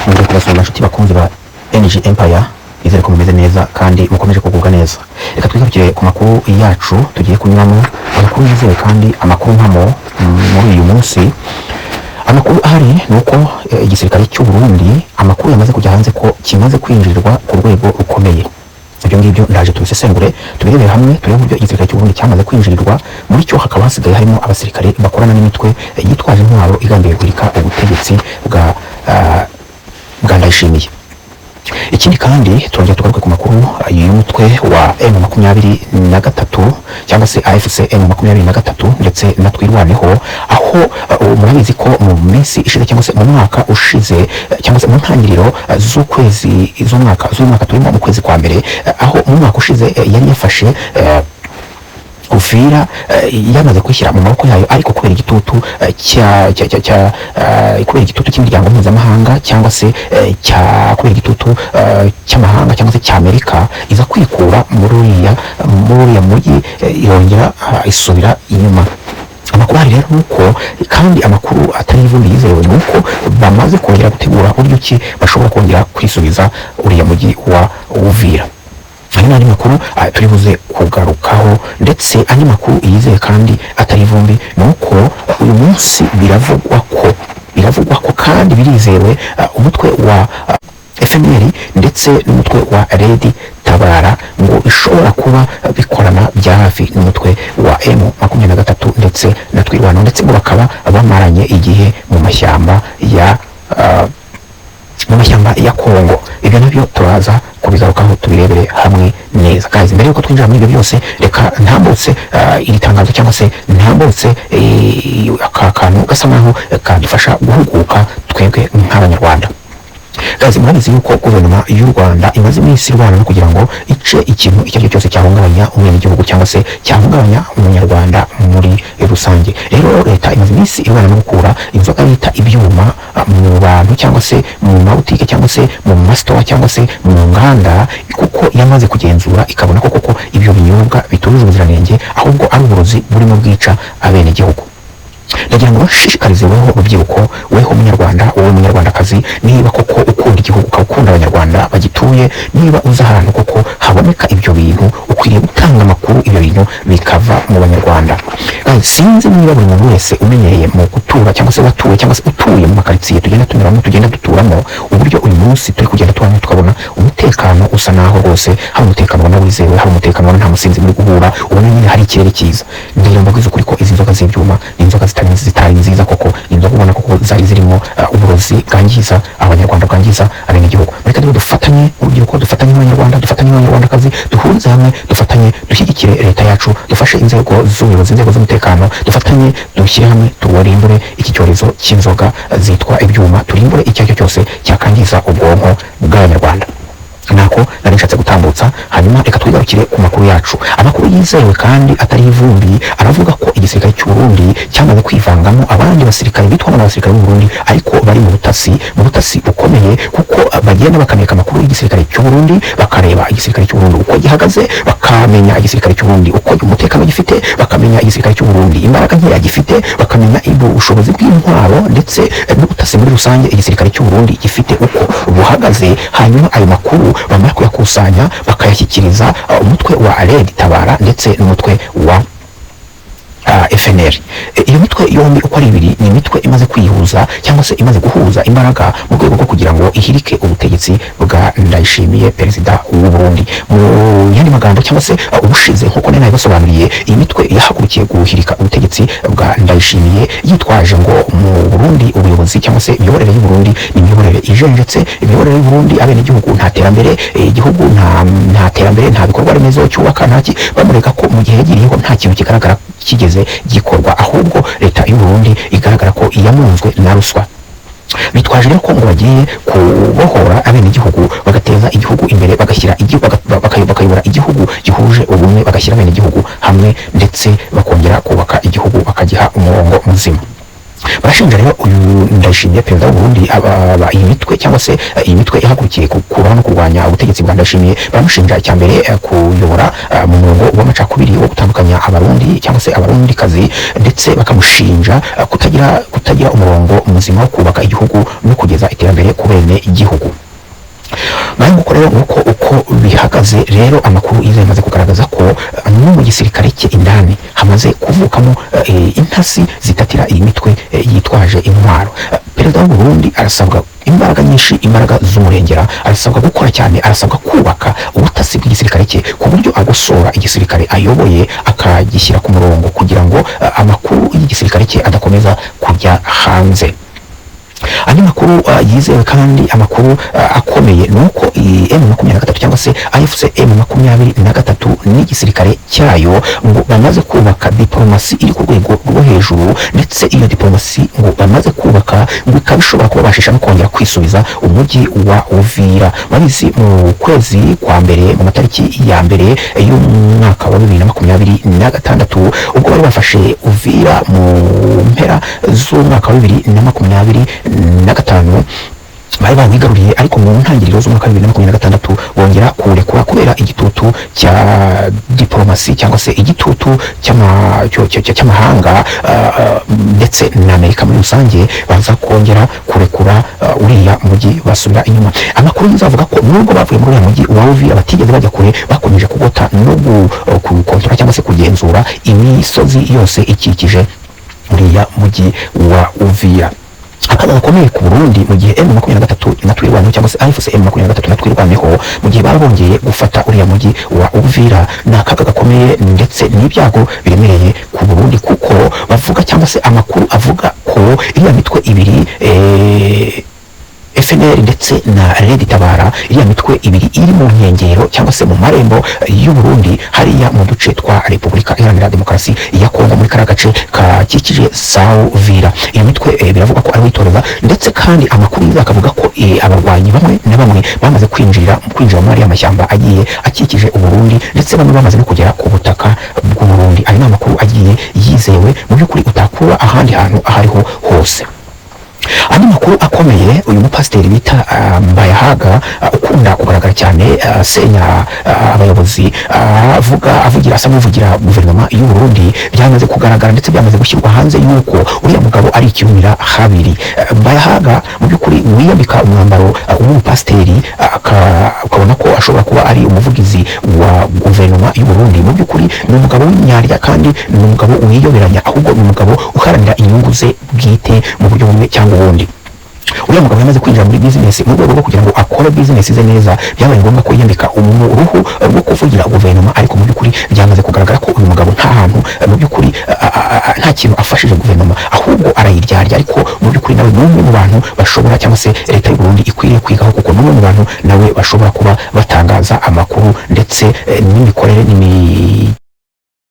Nongeye kubasura, inshuti bakunzi ba NG Empire. Nizere ko mumeze neza kandi mukomeje kugubwa neza. Reka twigarukire ku makuru yacu tugiye kunyuramo, amakuru yizewe kandi amakuru mpamo. Muri uyu munsi amakuru ahari ni uko igisirikare cy'u Burundi, amakuru yamaze kujya hanze ko kimaze kwinjirirwa ku rwego rukomeye. Ibyo ngibyo ndaje tubisesengure, tubirebere hamwe, turebe uburyo igisirikare cy'u Burundi cyamaze kwinjirirwa. Muri cyo hakaba hasigaye harimo abasirikare bakorana n'imitwe yitwaje intwaro igambiriye guhirika ubutegetsi bwa Ndayishimiye. Ikindi kandi, turongera tugaruke ku makuru y'umutwe wa M23 cyangwa se AFC M23 ndetse na Twirwaneho, aho murabizi ko mu minsi ishize cyangwa se mu mwaka ushize, cyangwa se mu ntangiriro z'ukwezi z'umwaka turimo, mu kwezi kwa mbere, aho mu mwaka ushize yari yafashe Uvira, yamaze kwishyira mu maboko yayo, ariko kubera igitutu cya kubera igitutu cy'imiryango mpuzamahanga cyangwa se cya kubera igitutu cy'amahanga cyangwa se cya Amerika, iza kwikura muri uriya mujyi, irongera isubira inyuma. Amakuru ahari rero nuko, kandi amakuru atari ivumbi yizewe, ni uko bamaze kongera gutegura uburyo ki bashobora kongera kwisubiza uriya mujyi wa Uvira. Aya ni andi makuru turi buze kugarukaho. Ndetse andi makuru yizeye kandi atari ivumbi ni uko uyu munsi biravugwa ko kandi birizewe, umutwe wa FNL ndetse n'umutwe wa Red Tabara ngo bishobora kuba bikorana bya hafi n'umutwe wa M23 ndetse na Twirwaneho, ndetse ngo bakaba bamaranye igihe mu mashyamba ya Kongo. Ibyo nabyo turaza kubigarukaho, tubirebere hamwe neza. Guys, mbere yuko twinjira muri ibyo byose, reka ntambutse iri tangazo cyangwa se ntambutse aka kantu gasa nkaho kadufasha guhuguka twebwe nk'Abanyarwanda. Guys, murabizi yuko guverinoma y'u Rwanda imaze iminsi irwana no kugira ngo ice ikintu icyo ari cyo cyose cyahungabanya umwenegihugu cyangwa se cyahungabanya Umunyarwanda muri rusange. Rero leta imaze iminsi irwana no gukura inzoga bita ibyuma mu bantu cyangwa se mu mabutike cyangwa se mu masitowa cyangwa se mu nganda, kuko yamaze kugenzura ikabona ko koko ibyo binyobwa bitujuje ubuziranenge, ahubwo ari uburozi burimo bwica abenegihugu. Ndagira ngo bashishikarize weho rubyiruko, weho Munyarwanda, wowe Munyarwandakazi, niba koko ukunda igihugu, ukaba ukunda Abanyarwanda bagituye, niba uzi ahantu koko haboneka ibyo bintu, ukwiriye gutanga amakuru, ibyo bintu bikava mu Banyarwanda. Guys, sinzi niba buri muntu wese umenyereye mu gutura cyangwa se watuwe cyangwa se utuye mu makaritsiye tugenda tunyuramo, tugenda duturamo, uburyo uyu munsi turi kugenda tubamo tukabona umutekano usa naho rwose hari umutekano ubona wizewe, hari umutekano ubona nta musinzi muri guhura, ubona nyine hari ikirere cyiza. Ndagira ngo mbabwize ukuri ko izi nzoga z'ibyuma ni inzoga zitari nziza koko, ni inzoga ubona koko zari zirimo uburozi bwangiza Abanyarwanda, bwangiza abenegihugu. Reka rero dufatanye, urubyiruko, dufatanye n'Abanyarwanda, dufatanye n'Abanyarwandakazi, duhurize hamwe, dufatanye, dushyigikire leta yacu, dufashe inzego z'ubuyobozi, inzego z'umutekano, dufatanye, dushyire hamwe, tuwarimbure iki cyorezo cy'inzoga zitwa ibyuma, turimbure icyo ari cyo cyose cyakangiza ubwonko bw'Abanyarwanda. Nako nari nshatse gutambutsa. Hanyuma reka twigarukire ku makuru yacu. Amakuru yizewe kandi atari ivumbi aravuga ko igisirikare cy'u Burundi cyamaze kwivangamo abandi basirikare bitwa ngo abasirikare b'u Burundi, ariko bari mu butasi bukomeye, kuko bagenda bakaneka amakuru y'igisirikare cy'u Burundi, bakareba igisirikare cy'u Burundi uko gihagaze, bakamenya igisirikare cy'u Burundi uko umutekano gifite, bakamenya igisirikare cy'u Burundi imbaraga nkeya gifite, bakamenya ubushobozi bw'intwaro ndetse n'ubutasi muri rusange igisirikare cy'u Burundi gifite uko buhagaze. Hanyuma ayo makuru bamara kuyakusanya bakayashyikiriza umutwe wa Red Tabara ndetse n'umutwe wa FNL. Iyo mitwe yombi uko ari ibiri ni imitwe imaze kwihuza cyangwa se imaze guhuza imbaraga mu rwego rwo kugira ngo ihirike ubutegetsi bwa Ndayishimiye, perezida w'u Burundi. Mu yandi magambo cyangwa se ubushize nkuko nari nabibasobanuriye, iyi mitwe yahagurukiye guhirika ubutegetsi bwa Ndayishimiye yitwaje ngo mu Burundi ubuyobozi cyangwa se imiyoborere y'u Burundi ni imiyoborere ijenjetse, imiyoborere y'u Burundi abenegihugu nta terambere, igihugu nta terambere, nta bikorwa remezo cyubaka, nta ki. Bamureka ko mu gihe yagiriyeho nta kintu kigaragara kigeze gikorwa, ahubwo leta y'u Burundi igaragara ko yamunzwe na ruswa. Bitwaje rero ko ngo bagiye kubohora abenegihugu, bagateza igihugu imbere, bagashyira igihugu, bakayobora igihugu gihuje ubumwe, bagashyira abenegihugu hamwe, ndetse bakongera kubaka igihugu bakagiha umurongo muzima. Barashinja rero uyu Ndayishimiye, perezida w'u Burundi, iyi mitwe cyangwa se iyi mitwe ihagurukiye gukuraho no kurwanya ubutegetsi bwa Ndayishimiye. Baramushinja icya mbere kuyobora mu murongo w'amacakubiri wo gutandukanya Abarundi cyangwa se Abarundikazi, ndetse bakamushinja kutagira umurongo muzima wo kubaka igihugu no kugeza iterambere ku bene igihugu. Naho nguko rero, nguko uko bihagaze rero. Amakuru yizewe amaze kugaragaza ko no mu gisirikare cye indani hamaze kuvukamo intasi zitatira iyi mitwe yitwaje intwaro. Perezida w'u Burundi arasabwa imbaraga nyinshi, imbaraga z'umurengera, arasabwa gukora cyane, arasabwa kubaka ubutasi bw'igisirikare cye ku buryo agosora igisirikare ayoboye akagishyira ku murongo, kugira ngo amakuru y'igisirikare cye adakomeza kujya hanze. Andi makuru yizewe kandi amakuru akomeye ni uko iyi M23 cyangwa se AFC M23 n'igisirikare cyayo ngo bamaze kubaka diplomasi iri ku rwego rwo hejuru, ndetse iyo diplomasi ngo bamaze kubaka ngo ikaba ishobora kubabashisha no kongera kwisubiza umujyi wa Uvira. Murabizi, mu kwezi kwa mbere, mu matariki ya mbere y'umwaka wa 2026, ubwo bari bafashe Uvira mu mpera z'umwaka wa 2025, bari bawigaruriye, ariko mu ntangiriro z'umwaka wa 2026 bongera kuwurekura kubera igitutu cya diplomasi cyangwa se igitutu cy'amahanga ndetse na Amerika muri rusange, baza kongera kurekura uriya mujyi basubira inyuma. Amakuru yiza avuga ko nubwo bavuye muri uriya mujyi wa Uvira batigeze bajya kure, bakomeje kugota no gukontorora cyangwa se kugenzura imisozi yose ikikije uriya mujyi wa Uvira. Akaga gakomeye ku Burundi mu gihe M23 na Twirwaneho cyangwa se AFC M23 na Twirwaneho, mu gihe baba bongeye gufata uriya mujyi wa Uvira, ni akaga gakomeye ndetse n'ibyago biremereye ku Burundi, kuko bavuga cyangwa se amakuru avuga ko iriya mitwe ibiri, FNL ndetse na Red Tabara, iriya mitwe ibiri iri mu nkengero cyangwa se mu marembo y'u Burundi hariya mu duce twa Repubulika Iharanira Demokarasi ya Kongo, muri kariya gace kakikije Uvira, iyo mitwe biravugwa ko ari witoreza. Ndetse kandi amakuru yiza akavuga ko abarwanyi bamwe na bamwe bamaze kwinjira muri ariya mashyamba agiye akikije u Burundi, ndetse bamwe bamaze no kugera ku butaka bw'u Burundi. Ayo ni amakuru agiye yizewe mu by'ukuri utakura ahandi hantu aho ariho hose. Andi makuru akomeye, uyu mupasiteri bita Mbayahaga, ukunda kugaragara cyane asenya abayobozi, avuga avugira, asa n'uvugira guverinoma y'u Burundi, byamaze kugaragara ndetse byamaze gushyirwa hanze yuko uriya mugabo ari ikirumira habiri. Mbayahaga mu by'ukuri wiyambika umwambaro w'umupasiteri, ukabona ko ashobora kuba ari umuvugizi wa guverinoma y'u Burundi, mu by'ukuri ni umugabo w'indyarya kandi ni umugabo wiyoberanya, ahubwo ni umugabo uharanira inyungu ze bwite mu buryo bumwe cyangwa ubundi. Uriya mugabo yamaze kwinjira muri business mu rwego rwo kugira ngo akore business ze neza, byabaye ngombwa ko yiyambika uruhu rwo kuvugira guverinoma, ariko mu by'ukuri byamaze kugaragara ko uyu mugabo nta hantu mu by'ukuri nta kintu afashije guverinoma, ahubwo arayiryarya. Ariko mu by'ukuri nawe ni umwe mu bantu bashobora cyangwa se leta y'u Burundi ikwiriye kwigaho, kuko ni umwe mu bantu nawe bashobora kuba batangaza amakuru ndetse n'imikorere n'imi